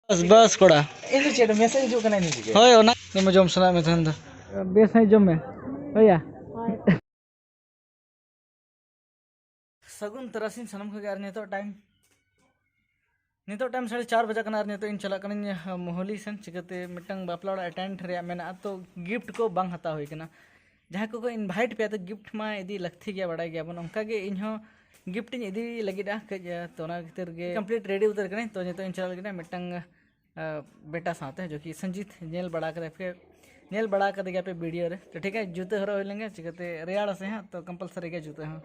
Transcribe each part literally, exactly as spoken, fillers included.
ᱵᱟᱥ, ᱵᱟᱥ, ᱠᱚᱲᱟ᱾ ᱤᱧ ᱫᱚ ᱪᱮᱫ ᱢᱮᱥᱮᱡᱽ ᱦᱤᱡᱩᱜ ᱠᱟᱱᱟ, ᱤᱧ ᱫᱚ ᱪᱤᱠᱟᱹᱭᱟ? ᱦᱳᱭ, ᱚᱱᱟ ᱜᱮ ᱡᱚᱢ ᱥᱟᱱᱟᱭᱮᱫ ᱢᱮ ᱛᱟᱦᱮᱱ ᱫᱚ᱾ ᱵᱮᱥ ᱥᱟᱺᱦᱤᱡ ᱡᱚᱢ ᱢᱮ᱾ ᱦᱳᱭᱟ᱾ ᱥᱟᱹᱜᱩᱱ ᱛᱟᱨᱟᱥᱤᱧ ᱥᱟᱱᱟᱢ ᱠᱚᱜᱮ᱾ ᱟᱨ ᱱᱤᱛᱚᱜ ᱴᱟᱭᱤᱢ, ᱱᱤᱛᱚᱜ ᱴᱟᱭᱤᱢ ᱥᱟᱲᱮ ᱪᱟᱨ ᱵᱟᱡᱟᱜ ᱠᱟᱱᱟ᱾ ᱟᱨ ᱱᱤᱛᱚᱜ ᱤᱧ ᱪᱟᱞᱟᱜ ᱠᱟᱹᱱᱟᱹᱧ, ᱟᱸ, ᱢᱳᱦᱚᱞᱤ ᱥᱮᱱ᱾ ᱪᱤᱠᱟᱹᱛᱮ ᱢᱤᱫᱴᱟᱝ ᱵᱟᱯᱞᱟ ᱚᱲᱟᱜ ᱮᱴᱮᱱᱰ ᱨᱮᱭᱟᱜ ᱢᱮᱱᱟᱜᱼᱟ, ᱛᱚ ᱜᱤᱯᱷᱴ ᱠᱚ ᱵᱟᱝ ᱦᱟᱛᱟᱣ ᱦᱩᱭ ᱠᱟᱱᱟ᱾ ᱡᱟᱦᱟᱸᱭ ᱠᱚᱠᱚ ᱤᱱᱵᱷᱟᱭᱤᱴ ᱯᱮᱭᱟ, ᱛᱚ ᱜᱤᱯᱷᱴ ᱢᱟ ᱤᱫᱤ ᱞᱟᱹᱠᱛᱤ ᱜᱮᱭᱟ, ᱵᱟᱲᱟᱭ ᱜᱮᱭᱟᱵᱚᱱ᱾ ᱚᱱᱠᱟᱜᱮ ᱤᱧᱦᱚᱸ ᱜᱤᱯᱷᱴ ᱤᱧ ᱤᱫᱤ ᱞᱟᱹᱜᱤᱫᱼᱟ ᱠᱟᱹᱡ, ᱟᱸ, ᱛᱚ ᱚᱱᱟ ᱠᱷᱟᱹᱛᱤᱨ ᱜᱮ ᱠᱚᱢᱯᱞᱤᱴ ᱨᱮᱰᱤ ᱩᱛᱟᱹᱨ ᱠᱟᱹᱱᱟᱹᱧ᱾ ᱛᱚ ᱱᱤᱛᱚᱜ ᱤᱧ ᱪᱟᱞᱟᱜ ᱞᱟᱹᱜᱤᱫᱼᱟ ᱢᱤᱫᱴᱟᱝ ᱟᱸ, ᱵᱮᱴᱟ ᱥᱟᱶᱛᱮ, ᱡᱚᱠᱤ ᱥᱚᱧᱡᱤᱛ ᱧᱮᱞ ᱵᱟᱲᱟ ᱠᱟᱫᱮ ᱯᱮ, ᱧᱮᱞ ᱵᱟᱲᱟ ᱠᱟᱫᱮ ᱜᱮᱭᱟ ᱯᱮ ᱵᱷᱤᱰᱤᱭᱳ ᱨᱮ᱾ ᱛᱚ ᱴᱷᱤᱠ ᱜᱮᱭᱟ, ᱡᱩᱛᱟᱹ ᱦᱚᱨᱚᱜ ᱦᱩᱭ ᱞᱮᱱ ᱜᱮ, ᱪᱤᱠᱟᱹᱛᱮ ᱨᱮᱭᱟᱲ ᱟᱥᱮ ᱦᱟᱸᱜ, ᱛᱚ ᱠᱚᱢᱯᱟᱞᱥᱟᱨᱤ ᱜᱮ ᱡᱩᱛᱟᱹ ᱦᱚᱸ᱾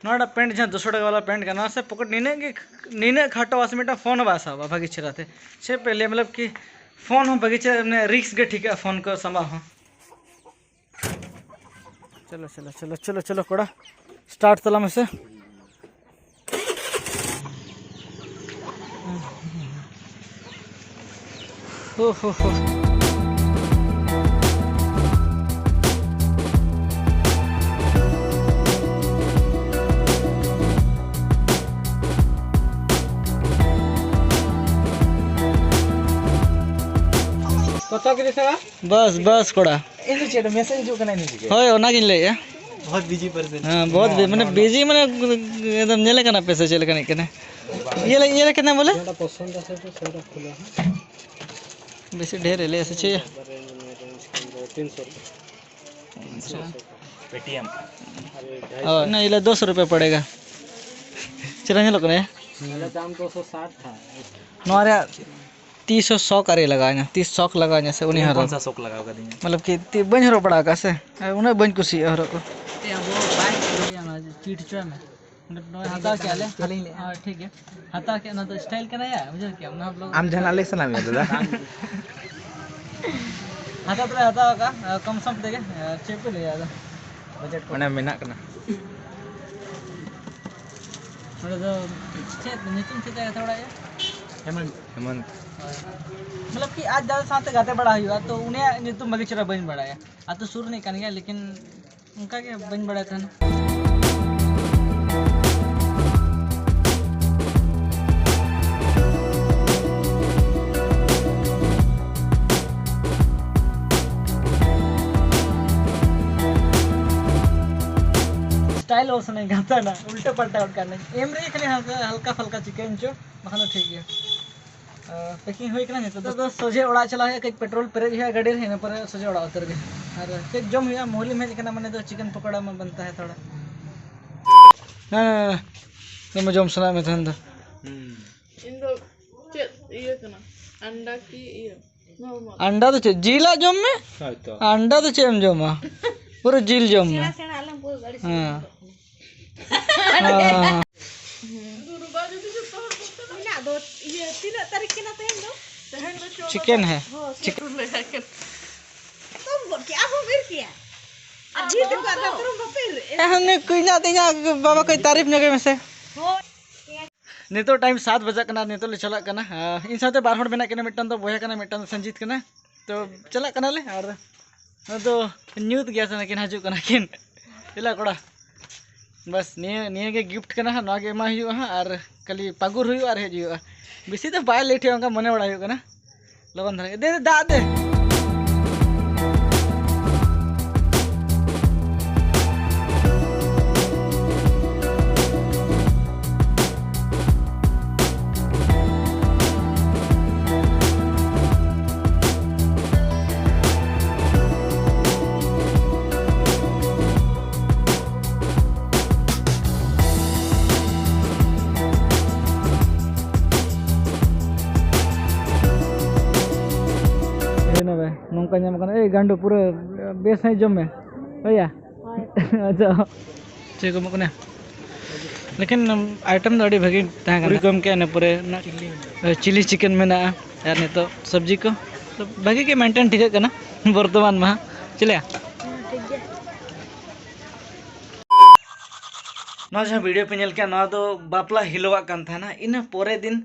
ᱱᱚᱣᱟᱴᱟᱜ ᱯᱮᱱᱴ ᱡᱟᱦᱟᱸ ᱫᱩᱥᱚ ᱴᱟᱠᱟ ᱵᱟᱞᱟ ᱯᱮᱱᱴ ᱠᱟᱱᱟ, ᱥᱮ ᱯᱚᱠᱮᱴ ᱱᱤᱱᱟᱹᱜ ᱜᱮ, ᱱᱤᱱᱟᱹᱜ ᱠᱷᱟᱴᱚᱜᱼᱟ ᱥᱮ ᱢᱤᱫᱴᱟᱝ ᱯᱷᱳᱱ ᱦᱚᱸ ᱵᱟᱭ ᱥᱟᱵᱟ ᱵᱷᱟᱹᱜᱤ ᱪᱮᱦᱨᱟ ᱛᱮ᱾ ᱪᱮᱫ ᱯᱮ ᱞᱟᱹᱭᱟ, ᱢᱚᱛᱞᱚᱵ ᱠᱤ ᱯᱷᱳᱱ ᱦᱚᱸ ᱵᱷᱟᱹᱜᱤ ᱪᱮᱦᱨᱟ, ᱢᱟᱱᱮ ᱨᱤᱥᱠ ᱜᱮ ᱴᱷᱤᱠᱟᱹᱜᱼᱟ ᱯᱷᱳᱱ ᱠᱚ ᱥᱟᱢᱵᱟᱣ ᱦᱚᱸ᱾ ᱪᱚᱞᱚ, ᱪᱚᱞᱚ, ᱪᱚᱞᱚ, ᱪᱚᱞᱚ, ᱪᱚᱞᱚ, ᱠᱚᱲᱟ, ᱥᱴᱟᱨᱴ ᱛᱟᱞᱟᱝ ᱢᱮᱥᱮ᱾ ᱦᱳ, ᱦᱳ, ᱦᱳ᱾ ᱠᱚᱛᱚ ᱠᱤᱨᱤ ᱥᱮ? ᱵᱟᱥ, ᱵᱟᱥ, ᱠᱚᱲᱟ᱾ ᱤᱧ ᱫᱚ ᱪᱮᱫ, ᱢᱮᱥᱮᱡᱽ ᱦᱤᱡᱩᱜ ᱠᱟᱱᱟ, ᱤᱧ ᱫᱚ ᱪᱤᱠᱟᱹᱭᱟ? ᱦᱳᱭ, ᱚᱱᱟᱜᱤᱧ ᱞᱟᱹᱭᱮᱫᱼᱟ᱾ ᱵᱚᱦᱩᱛ ᱵᱤᱡᱤ ᱯᱟᱨᱥᱚᱱ᱾ ᱦᱮᱸ, ᱵᱚᱦᱩᱛ ᱵᱤ-, ᱢᱟᱱᱮ, ᱵᱤᱡᱤ ᱢᱟᱱᱮ, ᱮᱠᱫᱚᱢ ᱧᱮᱞᱮ ᱠᱟᱱᱟ ᱯᱮ ᱥᱮ ᱪᱮᱫ ᱞᱮᱠᱟᱱᱤᱡ ᱠᱟᱱᱟᱭ? ᱤᱭᱟᱹ ᱞᱮ, ᱤᱭᱟᱹ ᱞᱮ ᱠᱟᱱᱟ ᱵᱚᱞᱮ? ᱡᱟᱦᱟᱸᱴᱟᱜ ᱯᱚᱥᱚᱱᱫ ᱟᱥᱮ ᱛᱚ ᱥᱮᱴᱟ ᱠᱷᱩᱞᱟᱹ ᱦᱟᱸᱜ᱾ ᱵᱮᱥᱤ ᱰᱷᱮᱨ ᱮ ᱞᱟᱹᱭᱟ ᱥᱮ ᱪᱮᱫ? ᱛᱤᱱᱥᱚ ᱨᱩᱯᱤᱭᱟ᱾ ᱟᱪᱪᱷᱟ᱾ ᱯᱮᱴᱤᱮᱢ᱾ ᱦᱳᱭ, ᱱᱟ, ᱤᱞᱟ ᱫᱚᱥ ᱨᱩᱯᱤᱭᱟ ᱯᱚᱲᱮᱜᱟ᱾ ᱪᱮᱫ ᱞᱮᱠᱟ ᱧᱮᱞᱚᱜ ᱠᱟᱱᱟ ᱭᱟ? ᱯᱮᱦᱞᱮ ᱫᱟᱢ ᱫᱚ ᱥᱚ ᱥᱟᱴ ᱛᱷᱟ᱾ ᱱᱚᱣᱟ ᱨᱮᱭᱟᱜ ᱛᱤᱥ ᱦᱚᱸ ᱥᱚᱠ ᱟᱨᱮ ᱞᱟᱜᱟᱣ ᱤᱧᱟ, ᱛᱤᱥ ᱥᱚᱠ ᱞᱟᱜᱟᱣ ᱤᱧᱟ ᱥᱮ ᱩᱱᱤ ᱛᱩᱢ ᱦᱚᱸ ᱠᱚᱱ ᱥᱟ ᱥᱚᱠ ᱞᱟᱜᱟᱣ ᱠᱟᱫᱤᱧᱟ? ᱢᱚᱛᱞᱚᱵ ᱠᱤ ᱛᱤ ᱵᱟᱹᱧ ᱦᱚᱨᱚᱜ ᱵᱟᱲᱟ ᱟᱠᱟᱫ ᱥᱮ, ᱟᱨ ᱩᱱᱟᱹᱜ ᱵᱟᱹᱧ ᱠᱩᱥᱤᱭᱟᱜᱼᱟ ᱦᱚᱨᱚᱜ ᱠᱚ᱾ ᱮ, ᱟᱵᱚ ᱵᱟᱭ ᱠᱩᱞᱤᱭᱟ, ᱚᱱᱟ ᱪᱤᱴ ᱦᱚᱪᱚᱭ ᱢᱮ᱾ ᱱᱚᱣᱟ ᱦᱟᱛᱟᱣ ᱠᱮᱜᱼᱟ ᱞᱮ᱾ ᱟᱹᱞᱤᱧ ᱞᱟᱹᱭᱮᱫᱼᱟ᱾ ᱦᱳᱭ, ᱴᱷᱤᱠ ᱜᱮᱭᱟ᱾ ᱦᱟᱛᱟᱣ ᱠᱮᱜᱼᱟ, ᱚᱱᱟ ᱫᱚ ᱥᱴᱟᱭᱤᱞ ᱠᱟᱱᱟ ᱭᱟ, ᱵᱩᱡᱷᱟᱹᱣ ᱠᱮᱜᱼᱟᱢ? ᱚᱱᱟ ᱵᱞᱚᱜ ᱟᱢ ᱡᱟᱦᱟᱱᱟᱜ ᱞᱟᱹᱭ ᱥᱟᱱᱟ ᱢᱮᱭᱟ ᱫᱟᱫᱟ? ᱦᱟᱛᱟᱣ ᱫᱚᱞᱮ ᱦᱟᱛᱟᱣ ᱠᱟᱜᱼᱟ, ᱠᱚᱢ ᱥᱚᱢ ᱛᱮᱜᱮ᱾ ᱪᱮᱫ ᱯᱮ ᱞᱟᱹᱭᱟ ᱟᱫᱚ? ᱵᱟᱡᱮᱴ ᱠᱚ ᱚᱱᱟ ᱢᱮᱱᱟᱜ ᱠᱟᱱᱟ᱾ ᱱᱚᱰᱮ ᱫᱚ ᱪᱮᱫ ᱧᱩᱛᱩᱢ ᱪᱮᱫ ᱛᱟᱭ ᱦᱟᱛᱟᱣ ᱵᱟᱲᱟᱭᱟ? ᱦᱮᱢᱚᱱᱛ᱾ ᱦᱮᱢᱚᱱᱛ᱾ ᱦᱳᱭ᱾ ᱢᱚᱛᱞᱚᱵ ᱠᱤ ᱟᱡ ᱫᱟᱫᱟ ᱥᱟᱶᱛᱮ ᱜᱟᱛᱮ ᱵᱟᱲᱟ ᱦᱩᱭᱩᱜᱼᱟ, ᱛᱚ ᱩᱱᱤᱭᱟᱜ ᱧᱩᱛᱩᱢ ᱵᱷᱟᱜᱮ ᱪᱮᱦᱨᱟ ᱵᱟᱹᱧ ᱵᱟᱲᱟᱭᱟ᱾ ᱟᱹᱛᱩ ᱥᱩᱨ ᱨᱤᱱᱤᱡ ᱠᱟᱱ ᱜᱮᱭᱟ, ᱞᱮᱠᱤᱱ ᱚᱱᱠᱟ ᱜᱮ ᱵᱟᱹᱧ ᱵᱟᱲᱟᱭ ᱛᱟᱦᱮᱱᱟ᱾ ᱥᱴᱟᱭᱤᱞ ᱚᱞ ᱥᱟᱱᱟᱧ ᱠᱟᱱ ᱛᱟᱦᱮᱱᱟ, ᱩᱞᱴᱟᱹ ᱯᱟᱞᱴᱟ ᱜᱚᱫ ᱠᱟᱜ ᱱᱟᱹᱧ᱾ ᱮᱢ ᱨᱮᱜᱮ ᱠᱷᱟᱹᱞᱤ ᱦᱟᱞᱠᱟ, ᱦᱟᱞᱠᱟ ᱯᱷᱟᱞᱠᱟ ᱪᱤᱠᱟᱹᱧ ᱪᱚ, ᱵᱟᱠᱷᱟᱱ ᱫᱚ ᱴᱷᱤᱠ ᱜᱮᱭᱟ᱾ ᱯᱮᱠᱤᱝ ᱦᱩᱭ ᱠᱟᱱᱟ, ᱱᱤᱛᱚᱜ ᱫᱚ ᱥᱚᱡᱷᱮ ᱚᱲᱟᱜ ᱪᱟᱞᱟᱜ ᱦᱩᱭᱩᱜᱼᱟ, ᱠᱟᱹᱡ ᱯᱮᱴᱨᱳᱞ ᱯᱮᱨᱮᱡ ᱦᱩᱭᱩᱜᱼᱟ ᱜᱟᱹᱰᱤ ᱨᱮ, ᱤᱱᱟᱹ ᱯᱚᱨᱮ ᱥᱚᱡᱷᱮ ᱚᱲᱟᱜ ᱩᱛᱟᱹᱨ ᱜᱮ᱾ ᱟᱨ ᱪᱮᱫ ᱡᱚᱢ ᱦᱩᱭᱩᱜᱼᱟ, ᱢᱳᱞ ᱮᱢ ᱦᱮᱡ ᱟᱠᱟᱱᱟ ᱢᱟᱱᱮ ᱫᱚ ᱪᱤᱠᱮᱱ ᱯᱚᱠᱳᱲᱟ ᱢᱟ ᱵᱟᱱᱛᱟ ᱦᱮ ᱛᱷᱚᱲᱟ᱾ ᱦᱮᱸ, ᱫᱚᱢᱮ ᱡᱚᱢ ᱥᱟᱱᱟᱭᱮᱫ ᱢᱮ ᱛᱟᱦᱮᱱ ᱫᱚ᱾ ᱤᱧ ᱫᱚ ᱪᱮᱫ ᱤᱭᱟᱹ ᱠᱟᱱᱟ, ᱟᱱᱰᱟ ᱠᱤ ᱤᱭᱟᱹ, ᱱᱚᱨᱢᱟᱞ᱾ ᱟᱱᱰᱟ ᱫᱚ ᱪᱮᱫ, ᱡᱤᱞᱟᱜ ᱡᱚᱢ ᱢᱮ᱾ ᱦᱳᱭ ᱛᱚ᱾ ᱟᱱᱰᱟ ᱫᱚ ᱪᱮᱫ ᱮᱢ ᱡᱚᱢᱟ, ᱯᱩᱨᱟᱹ ᱡᱤᱞ ᱡᱚᱢ ᱢᱮ᱾ ᱥᱮᱬᱟ ᱥᱮᱬᱟ ᱟᱞᱚᱢ ᱯᱩᱨᱟᱹ ᱟᱹᱲᱤᱥ ᱦᱮᱸ᱾ ᱜᱚᱫᱚᱜ ᱠᱟᱱᱟ᱾ ᱦᱮᱸ᱾ ᱫᱩᱨᱵᱟ ᱡᱩᱫᱤ ᱡᱚᱛᱚ ᱦᱚᱲ ᱠᱚ ᱢᱮᱱᱟᱜ ᱫᱚ, ᱤᱭᱟᱹ, ᱛᱤᱱᱟᱹᱜ ᱛᱟᱹᱨᱤᱠᱷ ᱠᱟᱱᱟ ᱛᱮᱦᱮᱧ ᱫᱚ? ᱛᱮᱦᱮᱧ ᱫᱚ ᱪᱚᱣᱫᱟᱹ ᱪᱤᱠᱮᱱ ᱛᱟᱹᱨᱤᱠᱷ᱾ ᱦᱮᱸ᱾ ᱦᱚᱸ, ᱪᱤᱠ- ᱛᱚᱢ ᱵᱚ-, ᱠᱮᱫ ᱟᱢ ᱦᱚᱸᱢ ᱤᱨ ᱠᱮᱭᱟ᱾ ᱟᱨ ᱡᱤᱞ ᱫᱚᱠᱚ ᱟᱫᱚ ᱛᱚᱨᱚᱢ ᱵᱟᱯᱮ ᱤᱨ ᱮᱫ? ᱦᱮᱸ, ᱦᱟᱱᱮ ᱠᱩᱧᱟ ᱛᱤᱧᱟ, ᱵᱟᱵᱟ ᱠᱟᱹᱡ ᱛᱟᱹᱨᱤᱯ ᱧᱚᱜᱮ ᱢᱮᱥᱮ᱾ ᱦᱳᱭ᱾ ᱱᱤᱛᱚᱜ ᱴᱟᱭᱤᱢ ᱥᱟᱛ ᱵᱟᱡᱟᱜ ᱠᱟᱱᱟ, ᱱᱤᱛᱚᱜ ᱞᱮ ᱪᱟᱞᱟᱜ ᱠᱟᱱᱟ᱾ ᱟᱨ ᱤᱧ ᱥᱟᱶᱛᱮ ᱵᱟᱨ ᱦᱚᱲ ᱢᱮᱱᱟᱜ ᱠᱤᱱᱟ, ᱢᱤᱫᱴᱟᱝ ᱫᱚ ᱵᱚᱭᱦᱟ ᱠᱟᱱᱟ, ᱢᱤᱫᱴᱟᱝ ᱫᱚ ᱥᱚᱧᱡᱤᱛ ᱠᱟᱱᱟ᱾ ᱛᱚ ᱪᱟᱞᱟᱜ ᱠᱟᱱᱟᱞᱮ, ᱟᱨ ᱱᱚᱣᱟ ᱫᱚ ᱧᱩᱛ ᱜᱮᱭᱟ ᱥᱮ, ᱱᱟᱹᱠᱤᱱ ᱦᱤᱡᱩᱜ ᱠᱟᱱᱟ ᱠᱤᱱ᱾ ᱪᱮᱞᱟ ᱠᱚᱲᱟ, ᱵᱟᱥ ᱱᱤᱭᱟᱹ, ᱱᱤᱭᱟᱹ ᱜᱮ ᱜᱤᱯᱷᱴ ᱠᱟᱱᱟ ᱦᱟᱸᱜ, ᱱᱚᱣᱟ ᱜᱮ ᱮᱢᱟ ᱦᱩᱭᱩᱜᱼᱟ ᱦᱟᱸᱜ, ᱟᱨ ᱠᱷᱟᱹᱞᱤ ᱯᱟᱹᱜᱩᱨ ᱦᱩᱭᱩᱜᱼᱟ ᱟᱨ ᱦᱮᱡ ᱦᱩᱭᱩᱜᱼᱟ᱾ ᱵᱮᱥᱤ ᱫᱚ ᱵᱟᱭ ᱞᱮᱴ ᱦᱩᱭᱩᱜᱼᱟ, ᱚᱱᱠᱟ ᱢᱚᱱᱮ ᱵᱟᱲᱟ ᱦᱩᱭᱩᱜ ᱠᱟᱱᱟ᱾ ᱞᱚᱜᱚᱱ ᱫᱷᱟᱨᱟ ᱜᱮ᱾ ᱫᱮ, ᱫᱮ, ᱫᱟᱜ ᱫᱮ᱾ ᱦᱩᱭᱱᱟ ᱵᱮ, ᱱᱚᱝᱠᱟ ᱧᱟᱢᱚᱜ ᱠᱟᱱᱟ᱾ ᱮᱭ ᱜᱟᱱᱰᱩ, ᱯᱩᱨᱟᱹ ᱵᱮᱥ ᱥᱟᱺᱦᱤᱡ ᱡᱚᱢ ᱢᱮ᱾ ᱦᱳᱭᱟ? ᱟᱪᱪᱷᱟ᱾ ᱪᱮᱫ ᱠᱚ ᱮᱢᱚᱜ ᱠᱟᱱᱟ? ᱞᱮᱠᱤᱱ item ᱫᱚ ᱟᱹᱰᱤ ᱵᱷᱟᱹᱜᱤ ᱛᱟᱦᱮᱸ ᱠᱟᱱᱟ᱾ ᱯᱩᱨᱤ ᱠᱚ ᱮᱢ ᱠᱮᱜᱼᱟ, ᱤᱱᱟᱹ ᱯᱚᱨᱮ ᱪᱤᱞᱤ ᱪᱤᱠᱮᱱ ᱢᱮᱱᱟᱜᱼᱟ, ᱟᱨ ᱱᱤᱛᱚᱜ ᱥᱚᱵᱽᱡᱤ ᱠᱚ᱾ ᱛᱚ ᱵᱷᱟᱹᱜᱤ ᱜᱮ ᱢᱮᱱᱴᱮᱱ ᱴᱷᱤᱠᱟᱹᱜ ᱠᱟᱱᱟ ᱵᱚᱨᱛᱚᱢᱟᱱ ᱢᱟ᱾ ᱪᱮᱫ ᱞᱮᱭᱟ? ᱦᱮᱸ, ᱴᱷᱤᱠ ᱜᱮᱭᱟ᱾ ᱱᱚᱣᱟ ᱡᱟᱦᱟᱸ video ᱯᱮ ᱧᱮᱞ ᱠᱮᱜᱼᱟ, ᱱᱚᱣᱟ ᱫᱚ ᱵᱟᱯᱞᱟ ᱦᱤᱞᱳᱜᱟᱜ ᱠᱟᱱ ᱛᱟᱦᱮᱱᱟ᱾ ᱤᱱᱟᱹ ᱯᱚᱨᱮ ᱫᱤᱱ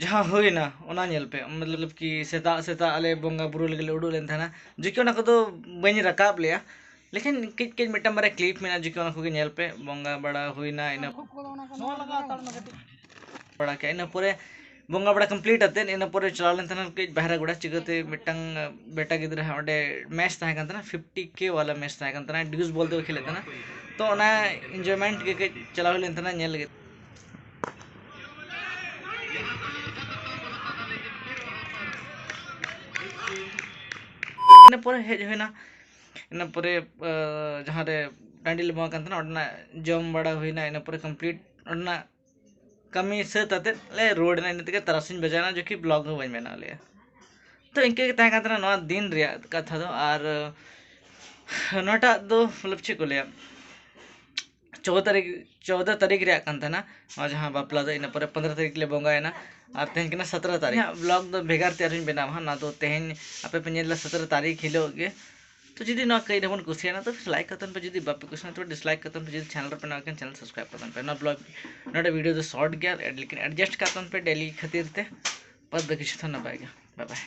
ᱡᱟᱦᱟᱸ ᱦᱩᱭᱱᱟ ᱚᱱᱟ ᱧᱮᱞ ᱯᱮ᱾ ᱢᱚᱛᱞᱚᱵ ᱠᱤ ᱥᱮᱛᱟᱜ ᱥᱮᱛᱟᱜ ᱟᱞᱮ ᱵᱚᱸᱜᱟ ᱵᱩᱨᱩ ᱞᱟᱹᱜᱤᱫ ᱞᱮ ᱩᱰᱩᱠ ᱞᱮᱱ ᱛᱟᱦᱮᱱᱟ, ᱡᱚᱠᱤ ᱚᱱᱟ ᱠᱚᱫᱚ ᱵᱟᱹᱧ ᱨᱟᱠᱟᱵ ᱞᱮᱜᱼᱟ, ᱞᱮᱠᱤᱱ ᱠᱟᱹᱡ ᱠᱟᱹᱡ ᱢᱤᱫᱴᱟᱝ ᱵᱟᱨᱭᱟ ᱠᱞᱤᱯ ᱢᱮᱱᱟᱜᱼᱟ, ᱡᱚᱠᱤ ᱚᱱᱟ ᱠᱚᱜᱮ ᱧᱮᱞ ᱯᱮ᱾ ᱵᱚᱸᱜᱟ ᱵᱟᱲᱟ ᱦᱩᱭᱱᱟ, ᱤᱱᱟᱹ ᱵᱟᱲᱟ ᱠᱮᱜᱼᱟ, ᱤᱱᱟᱹ ᱯᱚᱨᱮ ᱵᱚᱸᱜᱟ ᱵᱟᱲᱟ ᱠᱚᱢᱯᱞᱤᱴ ᱟᱛᱮᱫ ᱤᱱᱟᱹ ᱯᱚᱨᱮ ᱪᱟᱞᱟᱣ ᱞᱮᱱ ᱛᱟᱦᱮᱱᱟ ᱠᱟᱹᱡ ᱵᱟᱦᱨᱟ ᱜᱚᱰᱟ, ᱪᱤᱠᱟᱹᱛᱮ ᱢᱤᱫᱴᱟᱝ ᱵᱮᱴᱟ ᱜᱤᱫᱽᱨᱟᱹ ᱦᱟᱸᱜ ᱚᱸᱰᱮ ᱢᱮᱪ ᱛᱟᱦᱮᱸ ᱠᱟᱱ ᱛᱟᱦᱮᱱᱟ, ᱯᱷᱤᱯᱴᱤ ᱠᱮ ᱣᱟᱞᱟ ᱢᱮᱪ ᱛᱟᱦᱮᱸ ᱠᱟᱱ ᱛᱟᱦᱮᱱᱟ, ᱰᱤᱭᱩᱥ ᱵᱚᱞ ᱛᱮᱠᱚ ᱠᱷᱮᱞᱮᱫ ᱛᱟᱦᱮᱱᱟ᱾ ᱛᱚ ᱚᱱᱟ ᱤᱱᱡᱚᱭᱢᱮᱱᱴ ᱜᱮ ᱠᱟᱹᱡ ᱪᱟᱞᱟᱣ ᱦᱩᱭ ᱞᱮᱱ ᱛᱟᱦᱮᱱᱟ ᱧᱮᱞ ᱞᱟᱹᱜᱤᱫ᱾ ᱤᱱᱟᱹ ᱯᱚᱨᱮ ᱦᱮᱡ ᱦᱩᱭᱱᱟ, ᱤᱱᱟᱹ ᱯᱚᱨᱮ ᱡᱟᱦᱟᱸ ᱨᱮ ᱴᱟᱺᱰᱤ ᱞᱮ ᱵᱚᱸᱜᱟ ᱠᱟᱱ ᱛᱟᱦᱮᱱᱟ, ᱚᱸᱰᱮᱱᱟᱜ ᱡᱚᱢ ᱵᱟᱲᱟ ᱦᱩᱭᱱᱟ᱾ ᱤᱱᱟᱹ ᱯᱚᱨᱮ ᱠᱚᱢᱯᱞᱤᱴ ᱚᱸᱰᱮᱱᱟᱜ ᱠᱟᱹᱢᱤ ᱥᱟᱹᱛ ᱟᱛᱮᱫ ᱞᱮ ᱨᱩᱣᱟᱹᱲ ᱮᱱᱟ᱾ ᱤᱱᱟᱹ ᱛᱮᱜᱮ ᱛᱟᱨᱟᱥᱤᱧ ᱵᱟᱡᱟᱣ ᱮᱱᱟ, ᱡᱚᱠᱤ ᱵᱞᱚᱜ ᱦᱚᱸ ᱵᱟᱹᱧ ᱵᱮᱱᱟᱣ ᱞᱮᱜᱼᱟ᱾ ᱛᱚ ᱤᱱᱠᱟᱹ ᱜᱮ ᱛᱟᱦᱮᱸ ᱠᱟᱱ ᱛᱟᱦᱮᱱᱟ ᱱᱚᱣᱟ ᱫᱤᱱ ᱨᱮᱭᱟᱜ ᱠᱟᱛᱷᱟ ᱫᱚ᱾ ᱟᱨ ᱱᱚᱣᱟᱴᱟᱜ ᱫᱚ ᱢᱚᱛᱞᱚᱵ ᱪᱮᱫ ᱠᱚ ᱞᱟᱹᱭᱟ, ᱪᱳᱫᱽᱫᱚ ᱛᱟᱹᱨᱤᱠᱷ, ᱪᱳᱫᱽᱫᱚ ᱛᱟᱹᱨᱤᱠᱷ ᱨᱮᱭᱟᱜ ᱠᱟᱱ ᱛᱟᱦᱮᱱᱟ ᱱᱚᱣᱟ ᱡᱟᱦᱟᱸ ᱵᱟᱯᱞᱟ ᱫᱚ᱾ ᱤᱱᱟᱹ ᱯᱚᱨᱮ ᱯᱚᱱᱫᱽᱨᱚ ᱛᱟᱹᱨᱤᱠᱷ ᱞᱮ ᱵᱚᱸᱜᱟᱭᱮᱱᱟ᱾ ᱟᱨ ᱛᱮᱦᱮᱧ ᱠᱟᱱᱟ ᱥᱚᱛᱨᱚ ᱛᱟᱹᱨᱤᱠᱷ᱾ ᱤᱧᱟᱹᱜ ᱵᱞᱚᱜ ᱫᱚ ᱵᱷᱮᱜᱟᱨ ᱛᱮ ᱟᱨᱦᱚᱸᱧ ᱵᱮᱱᱟᱣᱟ ᱦᱟᱸᱜ᱾ ᱱᱚᱣᱟ ᱫᱚ ᱛᱮᱦᱮᱧ ᱟᱯᱮ ᱯᱮ ᱧᱮᱞ ᱮᱫᱟ ᱥᱚᱛᱨᱚ ᱛᱟᱹᱨᱤᱠᱷ ᱦᱤᱞᱳᱜ ᱜᱮ᱾ ᱛᱚ ᱡᱩᱫᱤ ᱱᱚᱣᱟ ᱠᱟᱹᱡ ᱨᱮᱵᱚᱱ ᱠᱩᱥᱤᱭᱟᱜᱼᱟ ᱛᱚ ᱞᱟᱭᱤᱠ ᱠᱟᱛᱟᱵᱚᱱ ᱯᱮ, ᱡᱩᱫᱤ ᱵᱟᱯᱮ ᱠᱩᱥᱤᱭᱟᱜᱼᱟ ᱛᱚ ᱰᱤᱥᱞᱟᱭᱤᱠ ᱠᱟᱛᱟᱵᱚᱱ ᱯᱮ᱾ ᱡᱩᱫᱤ ᱪᱮᱱᱮᱞ ᱨᱮᱯᱮ ᱱᱟᱣᱟ ᱠᱷᱟᱱ ᱪᱮᱱᱮᱞ ᱥᱟᱵᱥᱠᱨᱟᱭᱤᱵ ᱠᱟᱛᱟᱵᱚᱱ ᱯᱮ᱾ ᱱᱚᱣᱟ ᱵᱞᱚᱜ, ᱱᱚᱰᱮ ᱵᱷᱤᱰᱤᱭᱳ ᱫᱚ ᱥᱚᱨᱴ ᱜᱮᱭᱟ, ᱞᱮᱠᱤᱱ ᱮᱰᱡᱟᱥᱴ ᱠᱟᱛᱟᱵᱚᱱ ᱯᱮ ᱰᱮᱞᱤ ᱠᱷᱟᱹᱛᱤᱨ ᱛᱮ᱾ ᱵᱟᱫ ᱵᱟᱹᱠᱤ ᱡᱚᱛᱚ ᱱᱟᱯᱟᱭ ᱜᱮ᱾ ᱵᱟᱭ ᱵᱟᱭ᱾